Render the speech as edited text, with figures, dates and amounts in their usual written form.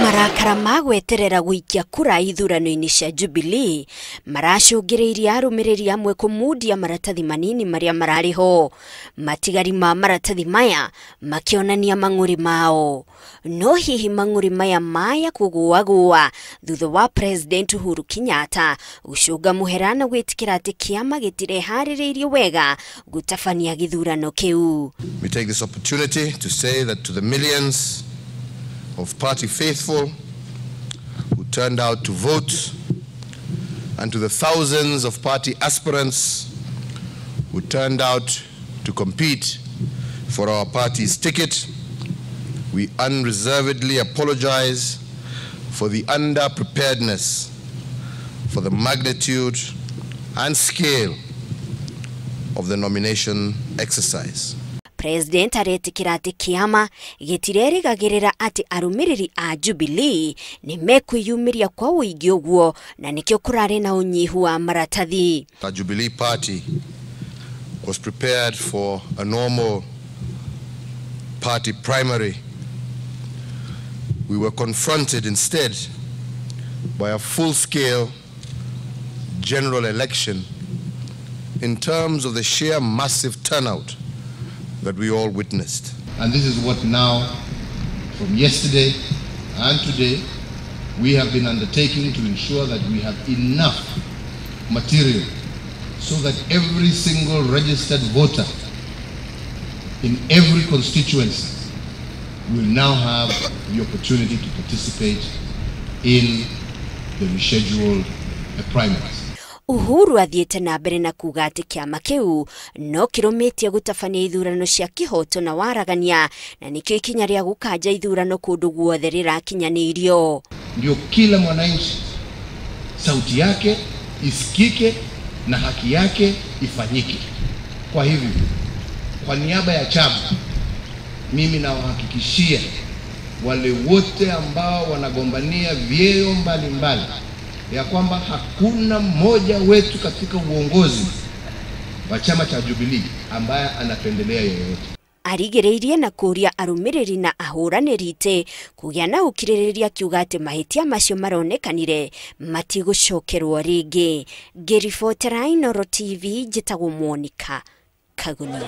Marakara ma gweterera gũikia kura ithurano-inĩ cia Jubilee maracũngĩrĩirie arũmĩrĩri amwe kũmundia maratathi manini marĩa mararĩ ho. Matigari ma maratathi maya makĩonania mang'ũrĩ mao. No hihi mang'ũrĩ maya maya kũgũagũa thutha wa President Uhuru Kenyatta gũcũnga mũhera na gwĩtĩkĩra atĩ kĩama gĩtireharĩrĩirie wega gũtabania gĩthurano kĩu. We take this opportunity to say that to the millions of party faithful who turned out to vote and to the thousands of party aspirants who turned out to compete for our party's ticket, we unreservedly apologize for the underpreparedness for the magnitude and scale of the nomination exercise. President aretikira atĩ kĩama gĩtirerĩgagĩrĩra atĩ arũmĩrĩri a Jubilee nĩ mekwĩyumĩria kwa ũingĩ ũguo na nĩkĩo kũrarĩ na ũnyihu wa maratathi. The Jubilee Party was prepared for a normal party primary. We were confronted instead by a full-scale general election in terms of the sheer massive turnout that we all witnessed. And this is what now, from yesterday and today, we have been undertaking to ensure that we have enough material so that every single registered voter in every constituency will now have the opportunity to participate in the rescheduled primaries. Uhuru athiĩte na mbere na kuga atĩ kĩama kĩu no kĩrũmĩtie gũtabania ithurano cia kĩhoto na waragania na nĩkĩo ikinya rĩa gũkanja ithurano kũndũ guothe rĩrakinyanĩirio. Ndio kila mwananchi sauti yake isikike na haki yake ifanyike. Kwa hivyo, kwa niaba ya chama, mimi nawahakikishia wale wote ambao wanagombania vyeo mbalimbali ya kwamba hakuna mmoja wetu katika uongozi wa chama cha Jubilee ambaye anapendelea yeyote. Arigĩrĩirie na kũria arũmĩrĩri na ahũranĩri itĩ kũgĩa na ũkirĩrĩria akiuga atĩ mahĩtia macio maronekanire matigũcokerwo rĩngĩ. Ngĩribotera Inooro TV njĩtagwo Monica Kaguni.